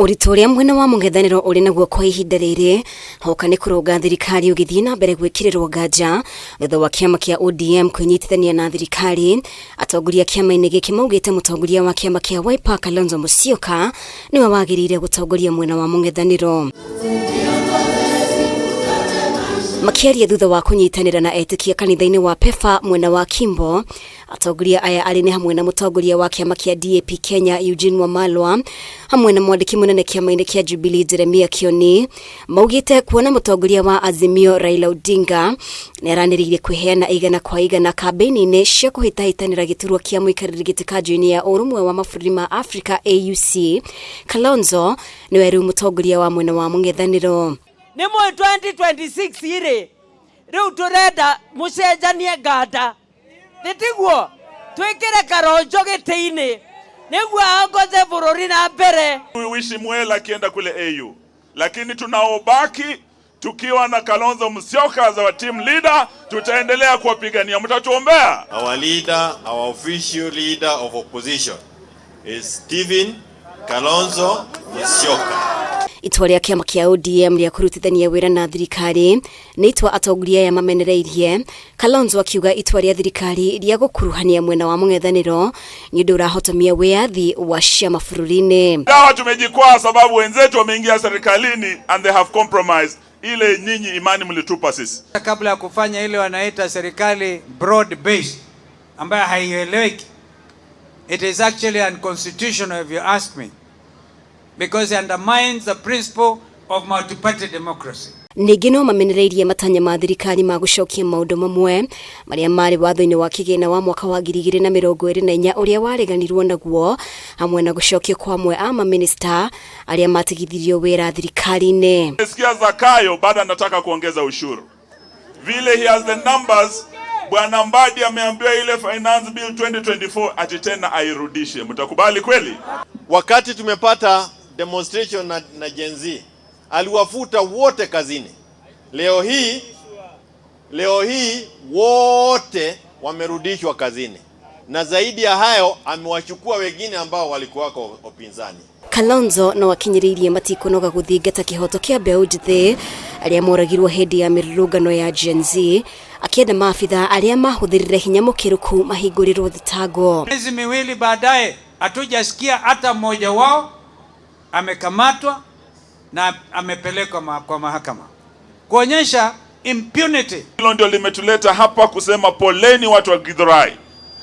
Ũritũ ũrĩa mwena wa mũng'ethanĩro ũrĩ naguo kwa ihinda rĩrĩ hoka nĩ kũrũnga thirikari ũgĩthiĩ na mbere gwĩkĩrĩrwo nganja thutha wa kĩama kĩa ODM kwĩnyitithania na thirikari. Atongoria kĩama-inĩ gĩkĩ maugĩte mũtongoria wa kĩama kĩa Wiper Kalonzo Musyoka nĩwe wagĩrĩire gũtongoria mwena wa mũng'ethanĩro. Makĩaria thutha wa kũnyitanĩra na etĩkia kanitha-inĩ wa PEFA mwena wa Kimbo, atongoria aya arĩ nĩ hamwe na mũtongoria wa kĩama kĩa DAP Kenya Eugene Wamalwa hamwe na mwandĩki mũnene kĩama-inĩ kĩa Jubilee Jeremiah Kioni maugĩte kuona mũtongoria wa Azimio Raila Odinga nĩ aranĩrĩire kwĩheana igana kwa igana kambĩini-inĩ cia kũhĩtahĩtanĩra gĩturwa kĩa mũikarĩri gĩtĩ kanjũ-inĩ ya ũrũmwe wa mabũrũri ma Afrika AUC. Kalonzo nĩwe rĩu mũtongoria wa mwena wa mũng'ethanĩro. Nĩ mũĩ 2026 rĩ, rĩu tũrenda mũcenjanie nganda, nĩ tiguo? Twĩkĩre Karonjo gĩtĩ-inĩ nĩguo aongoze bũrũri na mbere. We wish him well akienda kule AU, lakini tunaobaki tukiwa na Kalonzo Musyoka as our team leader, tutaendelea kuwapigania. Mtatuombea. Our leader, our official leader of opposition is Stephen Kalonzo Musyoka. Itua rĩa kĩama kĩa ODM rĩa kũrutithania wĩra na thirikari nĩ itua atongoria aya mamenereirie. Kalonzo akiuga itua rĩa thirikari rĩa gũkuruhania mwena wa mũng'ethanĩro nĩ ũndũ ũrahotomia wĩyathi wa ciama bũrũri-inĩ. Dawa tumejikwaa sababu wenzetu wameingia serikalini and they have compromised ile nyinyi imani mlitupa sisi. Kabla ya kufanya ile wanaita serikali broad based ambayo haieleweki, it is actually unconstitutional if you ask me, because it undermines the principle of multi-party democracy. Ningĩ no mamenereirie matanya ma thirikari ma gũcokia maũndũ mamwe marĩa marĩ watho-inĩ wa kĩgĩna wa mwaka wa 2024 ũrĩa wareganirwo naguo hamwe na gũcokio kwa amwe a mamĩnĩsta arĩa matigithirio wĩra thirikari-inĩ. Sikia Zakayo bado anataka kuongeza ushuru. Vile he has the numbers, Bwana Mbadi ameambiwa ile finance bill 2024 ati tena airudishe. Mtakubali kweli? Wakati tumepata demonstration na Gen Z, aliwafuta wote kazini. Leo hii wote wamerudishwa kazini, na zaidi ya hayo amewachukua wengine ambao walikuwako upinzani. Kalonzo no akinyĩrĩirie matikũnoga gũthingata kĩhoto kĩa mbeũ njĩthĩ arĩa moragirwo hĩndĩ ya mĩrũrũngano ya Gen Z, akĩenda maabitha arĩa mahũthĩrire hinya mũkĩrũku mahingũrĩrwo thitango. Miezi miwili baadaye hatujasikia hata mmoja wao amekamatwa na amepelekwa kwa mahakama, kuonyesha impunity. Hilo ndio limetuleta hapa kusema poleni watu wa Githurai.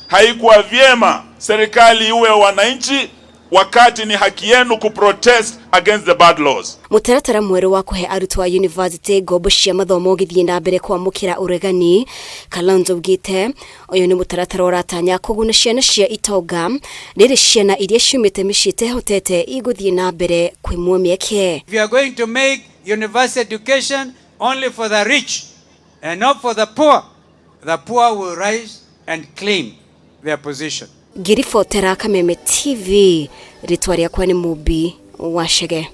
Haikuwa vyema serikali iwe wananchi wakati ni haki yenu kuprotest against the bad laws. Mũtaratara mwerũ wa kũhe arutwo a yunivasĩtĩ ngombo cia mathomo ũgĩthiĩ na mbere kwamũkĩra ũregani. Kalonzo augĩte ũyũ nĩ mũtaratara ũratanya kũguna ciana cia itonga, rĩrĩ ciana iria ciumĩte mĩciĩ ĩtehotete igũthiĩ na mbere kwĩmwo mĩeke. If you are going to make university education only for the rich and not for the poor, the poor will rise and claim their position. Ngĩribotera Kameme TV, rĩtwa rĩakwa nĩ Mumbi wa Chege.